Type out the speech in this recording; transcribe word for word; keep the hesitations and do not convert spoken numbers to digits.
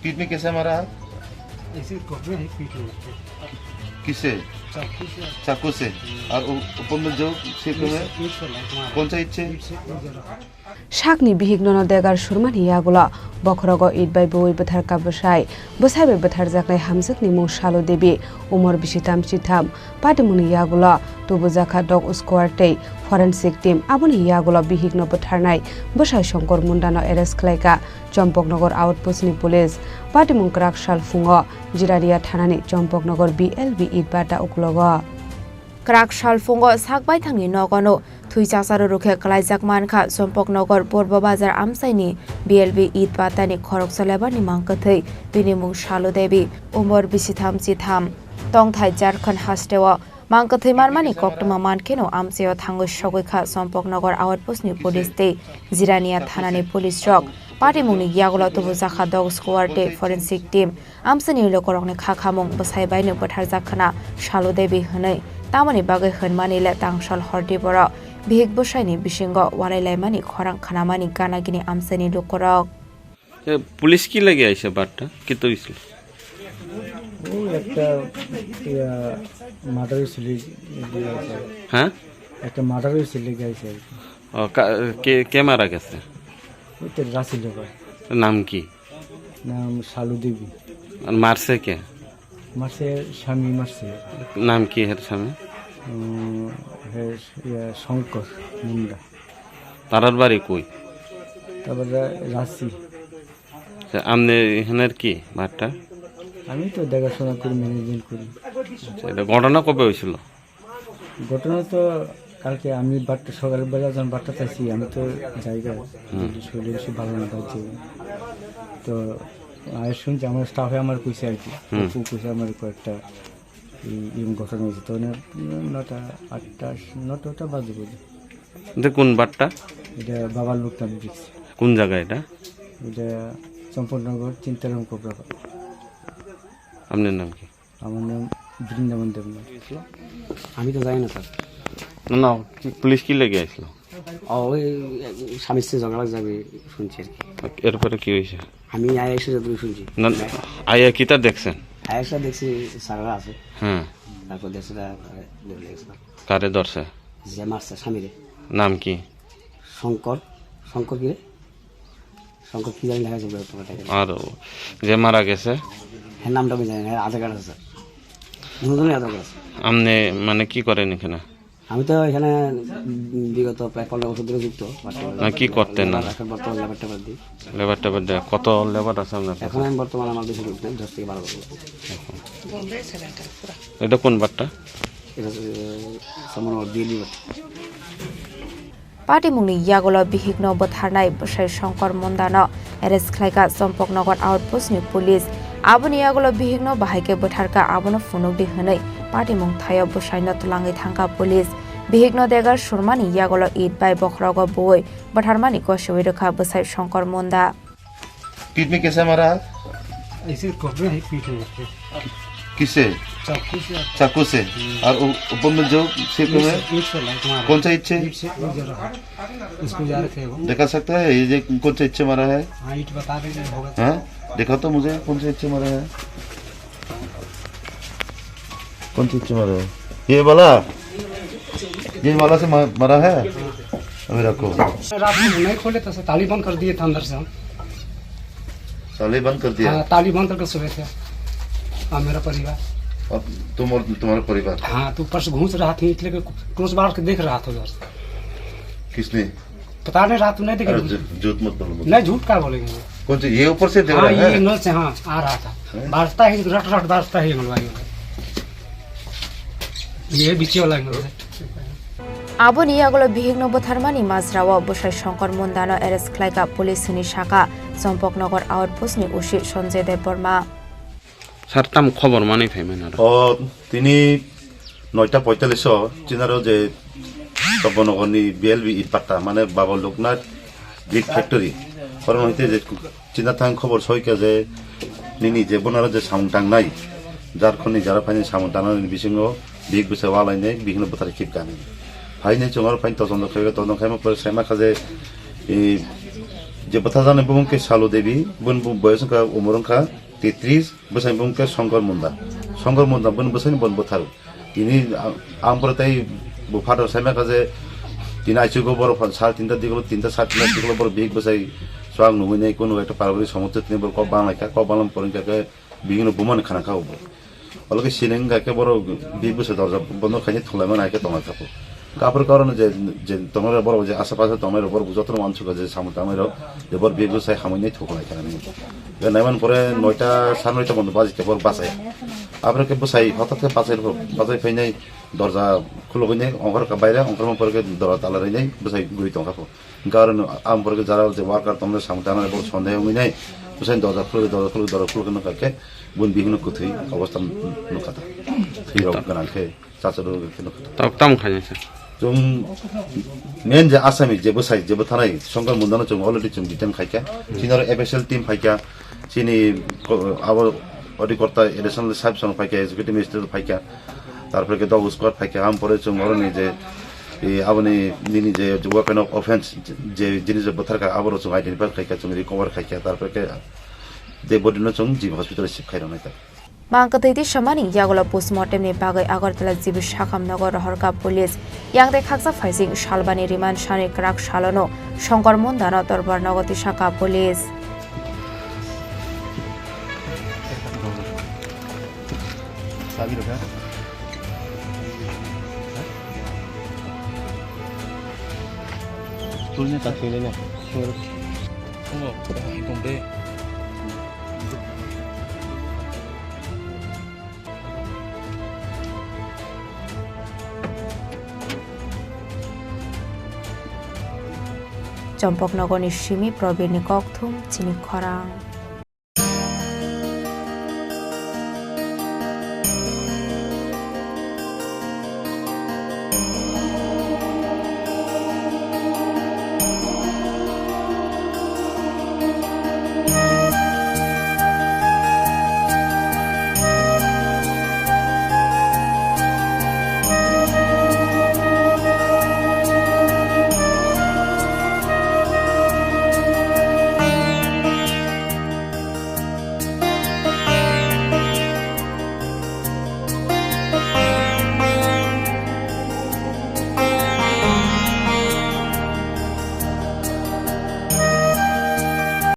पीठ में कैसे मारा है? ऐसे कपड़े ही पीठ में। किससे? चाकू से। चाकू से। और उ-, ऊपर में जो सिर में? ईंट से, ईंट से लात मारा। कौन सा ईंट से? ईंट से, ईंट से। Sakni bihikno no degar surmani yagulo bokhorogo it bai bui bwtharka bwsai. Bwsai bai bwtharjaknai hamjwkni mung Salo Devi, umor bisi tam chitham. Patimungni yagulo tubujakha dog squad tei forensic team. Aboni yagulo bihikno bwtharnai bwsai Shankar Mundano arrest khlaikha Champaknagar outpost ni police. Patimung kwrak sal phungo Jirania thanani Champaknagar B L B Itbata uklogo. Kwrak sal phungo sak baithangni nogono thwi chacharo rukhe kwlaijak mankha Champaknagar Purbo Bazar amchaini B L B Itbatani khoroksa lebarni mangkwthwi, bini mung Salo Devi, umor bisi tham chitham. Tongthai Jharkhand hasteo mangkwthwi manmani koktwma mankheno amchaio thangwi sogwi kha Champaknagar outpost ni police tei Jirania thanani police rok. Patimungni yagulo tubujakha dog squad tei forensic team. Amchaini lukurokni kha khamung bwsai baino bwtharjak khna Salo Devi hwnwi, tamoni bagwi hwnmani le tangsal hordi borok bihik bwsaini bisingo walai laimani khorang khnamani gana gini amchaini lukurok. এ, পুলিশ কি লেগে আইছে বারটা? কি তো হইছিল? ও একটা, ইয়া, মার্ডার হয়েছিল, ইয়ে, হ্যাঁ? একটা মার্ডার হয়েছিল, লেগে আইছে আর কি। ও, কা-, কে, কে মারা গেছে? ওই তো রাসেল ভাই। নাম কি? নাম শালু দেবী। আর মারছে কে? মারছে স্বামী মারছে। নাম কি এর স্বামী? উম, হে, ইয়ে, শঙ্কর মুন্ডা। তারার বাড়ি কই? তারপরে রাঁচি। আচ্ছা, আপনি এখানের কি বারটা? আমি তো দেখাশোনা করি, ম্যানেজমেন্ট করি। আচ্ছা, এটা ঘটনা কবে হয়েছিল? ঘটনা তো কালকে আমি বারটা, সকালবেলা যখন বারটা চাইছি, আমি তো জায়গায় হুম। শরীর বেশি ভালো না পাচ্ছি। তো আমি শুনছি, আমার স্টাফে আমার কইছে আর কি। হুম। তো কইছে আমার কয়েকটা এই, এই ঘটনা হয়েছে। তো নটা, আটটা, নটা বাজে বোধ হয়। এটা কোন বারটা? এটা বাবার লোকটা আমি দেখছি। কোন জায়গা এটা? এটা চম্পকনগর, চিন্তারাম কোবরাপাড়া। আপনার নাম কি? আমার নাম বৃন্দাবন দেবনাথ। আমি তো জানি না, স্যার। না, না, কি, পুলিশ কি লেগে আসলো? ও, ওই, স্বামী স্ত্রী ঝগড়া লাগছে, আমি শুনছি আর কি। এরপরে কি হয়েছে? আমি আয়া এসে যতটুকু শুনছি। না, আয়া কিতা দেখছেন? আয়া এসে দেখছি স্যাররা আছে। হ্যাঁ। তারপর দেখছি তারা ধরে লেগেছে। কারে ধরছে? যে মারছে স্বামীরে। নাম কি? শঙ্কর। শঙ্কর কি রে? শঙ্কর কি জানি লেখা আছে, বলে তোমার টাকা। আর ও যে মারা গেছে? হ্যাঁ, নামটা আমি জানি না, আধার কার্ড আছে, স্যার। দুজনেই আধার কার্ড আছে। আপনি মানে কি করেন এখানে? আমি তো এখানে, উম, বিগত প্রায় পনেরো বছর ধরে যুক্ত। না, কি করতেন না? এখন বর্তমানে লেবার টেবার দিই। লেবার টেবার দেয়। কত লেবার আছে আপনার কাছে? এখন আমি বর্তমানে আমার বেশি লোক নেই, দশ থেকে বারো বছর। এটা কোন বারটা? এটা হচ্ছে, আহ, সামনে ওর দিয়ে liver. Patimungni yagulo bihikno bwtharnai bwsai Shankar Mundano arrest khlaikha Champaknagar outpost ni police. Aboni yagulo bihikno bahai khe bwtharkha, abono phunukdi hwnwi patimung thaio bwsaino twlangwi thangkha police. Bihikno degar surmani yagulo it bai bokhorogo bui bwtharmani gosiwi rwkha bwsai Shankar Munda. पीठ में कैसे मारा है? ऐसे कपड़े ही पीठ में थे। किससे? चाकू से। चाकू से? हम्म। और उ-, ऊपर में जो सिर ईंट में? से, ईंट से लात मारा। कौन सा ईंट से? ईंट से, वो जरा है। उसको जा रहे थे वो। दिखा सकता है ये जो कौन सा ईंट से मारा है? हाँ, ईंट बता देंगे, होगा तो। हाँ? दिखा तो मुझे कौन सा ईंट से मारा है। कौन सी चीज मारा है? ये वाला? ये वाला से मा-, मारा है? अभी रखो। रात में नहीं खोले तो ताली बंद कर दिए थे अंदर से हम। ताली बंद कर दिया? हाँ, ताली बंद करके सोए थे। हाँ, मेरा परिवार। और तुम और तुम्हारा परिवार? हाँ, तो ऊपर से घुस रहा था, इसलिए कि टॉर्च मार के देख रहा था उधर। किसने? पता नहीं, रात में नहीं देखे। अरे, झू-, झूठ मत बोलो, मत। नहीं, झूठ क्या बोलेंगे? कौन सी? ये ऊपर से देख हाँ, रहा है? ये नल से, हाँ, आ रहा था। हैं? बाजता ही, रट रट बाजता ही हमारे भाई। ये पीछे वाला है। Aboni yagulo bihikno bwtharmani majrao bwsai Shankar Mundano arrest khlaikha police hwnwi sakha Champaknagar outpost ni O C Sanjay Debbarma. Sir, tam khobor manwi phaimani aro? O, tini noita poitallish o chinaro je Champaknagar ni B L B Itbata, mane Baba Loknath Brick Factory, oro hwnkhe je china thang khobor soikha je nini je bonaro je samung tangnai, Jharkhand ni jara phaini samung tangnani bisingo bihik bwsa walainai, bihikno bwthar khip kani. Phainai chwng oro phaini tojon rok khaikha, tojon khaima pore saima kha je, e, Je bwtharjaknai bumung khe Salo Devi, bun bu boyos wngkha, umor wngkha tetris, bwsai bumung khe Songkor Munda. Songkor Munda bun bwsai bon bwthar. Tini ang, ang pore tei bu phatar sai maka je tini aichugo borok pha-, sar tinta dikolo, tinta sar tinta dikolo borok bihik bwsai swk nugwi nai kunu ekta parabari somotto tini borok kok bang lai kha, kok bang lam porong kha khe bihikno bumani khana kha bo. Olo khe siling wngkha khe borok bihik bwsai dorja bondo khaini thwng lai mani hai khe tong lai kha bo. Kaphir karon je, je tongnai rok borok je asha pasha tongnai rok borok jotono uansukha je samung tangnai rok je borok bihik bwsai hamwi nai thwk lai kha nai. Naiman pore noita, sar noita bondo baji khe borok bachai. Aphuru khe bwsai, hothat khe bachai rw-, bachai phainai dorja khulugwi nai, ongkhor kha baire, ongkhorma pore khe dorja tala rwi nai, bwsai guri tong kha pho. Hwnkhe aro no, aboni pore khe jara je worker tongmani samung tangnai borok sonde wngwi nai, bwsai dorja khulugwi, dorja khulugwi, dorja khulugwi nokha khe, bun bihikno kwthwi obostha nukha ta. Thwi rok gwnang khe. Chachalo khe nukha. Tab-, tamo khaina se. Chwng main je Asami je bwsai je bwtharnai Songkor Mundano chwng already chwng detain khaikha. Chini oro F S L team phaikha. Chini ko-, abo Odikorta Additional Sub Song phaikha, Executive Magistrate phaikha. Tarpore khe dog squad phaikha. Ham pore chwng oroni je, e, aboni nini je weapon of offense je jinis bwtharkha, aboro chwng identify khaikha, chwng recover khaikha. Tarpore khe dead body no chwng G B hospital shift khairoknai ta. Mang kwthwi twi samani yagulo postmortem ni bagwi Agartala G B Sakham nogo rohorkha police. Yang tei khaksa phaising salbani remand sani kwrak salono Songkor Mundano dorbar nogo tisakha police. Chompok nogorni simi Probirni kokthum chini khorang.